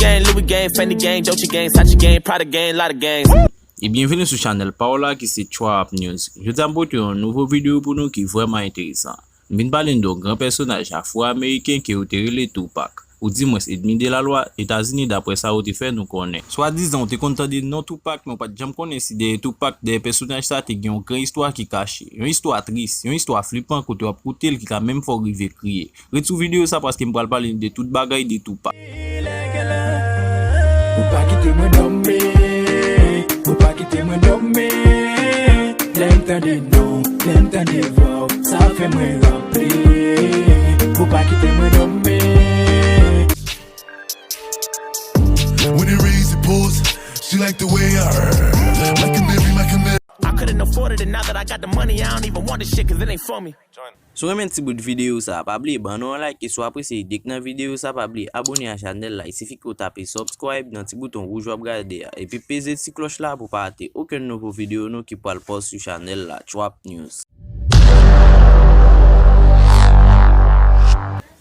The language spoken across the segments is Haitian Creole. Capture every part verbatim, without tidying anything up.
Gang, Louis gang, Fendi gang, Dolce gang, Sachi gang, Prada gang, lot of gangs. E byenveni sou chanèl pa w la ki se Trap News. Jodi a m pote yon nouvo videyo pou nou ki vrèman enteresan. M vin pale n de yon gran pèsonaj afwo-ameriken ke yo te rele Tupac, oudimwens ènmi de lalwa Etazini, daprè sa yo te fè nou konnen. Swadizan ou te konn tande non Tupac, men w pa t janm konnen si dèyè Tupac, dèyè pèsonaj sa te gen yon gran istwa ki kache. Yon istwa tris, yon istwa flipan kote w ap koute l ki ka menm fè w rive kriye. Ret sou videyo sa paske m pral pale n de tout bagay de Tupac. Ou pa kite mwen dòmi, ou pa kite mwen dòmi. Lè m tande non, lè m tande vwa w, sa fè mwen ranpli. Ou pa kite mwen dòmi. When it rains, it pours. She like the way I like a baby, like a man. I couldn't afford it, and now that I got the money, I don't even want this shit, cause it ain't for me. Si w renmen ti bout videyo sa, pa bliye ban nou yon like, e si w apresye ide k nan videyo sa, pa bliye abòne a chanèl la, e sifi ke w tape subscribe nan ti bouton wouj w ap gade a, epi peze ti klòch la pou w pa rate okenn nouvo videyo nou ki pral post sou chanèl la, Trap News.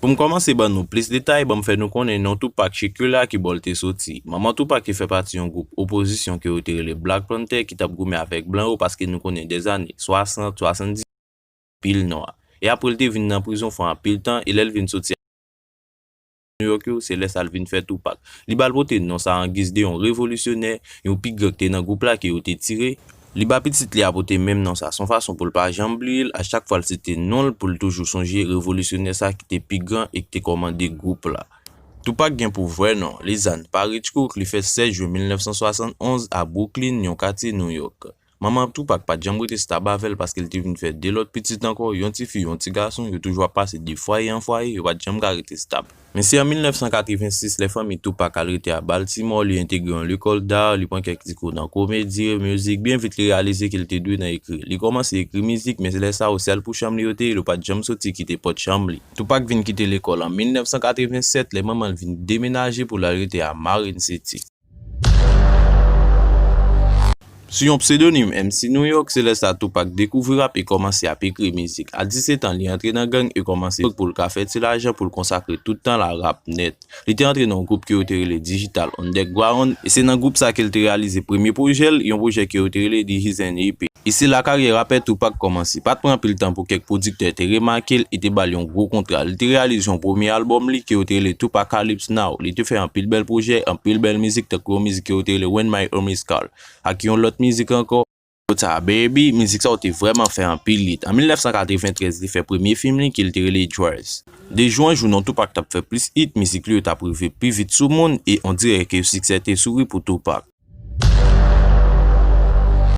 Pou m kòmanse ban nou plis detay, ban m fè nou konnen non Tupac Shakur la ki bò l te soti. Manman Tupac te fè pati yon gwoup opozisyon ke yo te rele Black Panther ki t ap goumen avèk blan yo paske nou konnen dèzane swasant, swasanndis, pil nwa. E apre l te vin nan prizon fè anpil tan, e lè l vin soti New York yo, se lè sa l vin fè Tupac. Li ba l pote non sa an giz de yon revolisyonè, yon pi gran k te nan gwoup la ke yo te tire. Li ba pitit li a pote menm non sa, se yon fason pou l pa janm bliye l, a chak fwa l site non l pou l toujou sonje revolisyonè sa ki te pi gran e ki te kòmande gwoup la. Tupac gen pou vrè non, Lizanne Paris Cook, li fèt sèz jen mil nèf san swasann onz a Brooklyn, yon katye New York. Manman Tupac pa t janm rete stab avè l paske l te vin fè de lòt pitit ankò, yon tifi, yon ti gason, yo toujou ap pase de fwaye an fwaye, yo pa t janm ka rete stab. Men se an mil nèf san katrevensis, lè fanmi Tupac al rete a Baltimore, li entegre yon lekòl dar, li pran kèk ti kou nan komedi, mizik, byen vit li reyalize ke l te dwe nan ekri. Li kòmanse ekri mizik, men se lè sa yo sèl pou chanm li yo te ye, li pa t janm soti kite pòt chanm li. Tupac vin kite lekòl an mil nèf san katrevensèt, lè manman l vin demenaje pou l al rete a Marin City. Sou yon psedonim M C New York, se lè sa Tupac dekouvri rap e kòmanse ap ekri mizik. A disèt an, li antre nan gang e kòmanse pou l ka fè ti lajan pou l konsakre tout tan l a rap nèt. Li te antre nan yon gwoup ke yo te rele Digital Underground, e se nan gwoup sa ke l te reyalize premye pwojè l, yon pwojè ke yo te rele The His and E P. E se la karyè rapè Tupac kòmanse. Pa t pran anpil tan pou kèk pwodiktè te remake l e te ba l yon gwo kontra. Li te reyalize yon premye albòm li ke yo te rele Tupacalypse Now. Li te fè anpil bèl pwojè, anpil bèl mizik, tankou yon mizik ke yo te rele When My Homies Call, ak yon lòt mizik ankò, Kota Baby. Mizik sa yo te vrèman fè anpil hit. An mil nèf san katreventrèz, li fè premye fim li ke l te rele Juice. De jou an jou, non Tupac t ap fè plis hit, mizik li yo t ap rive pi vit sou moun, e on dirè ke siksè te souri pou Tupac.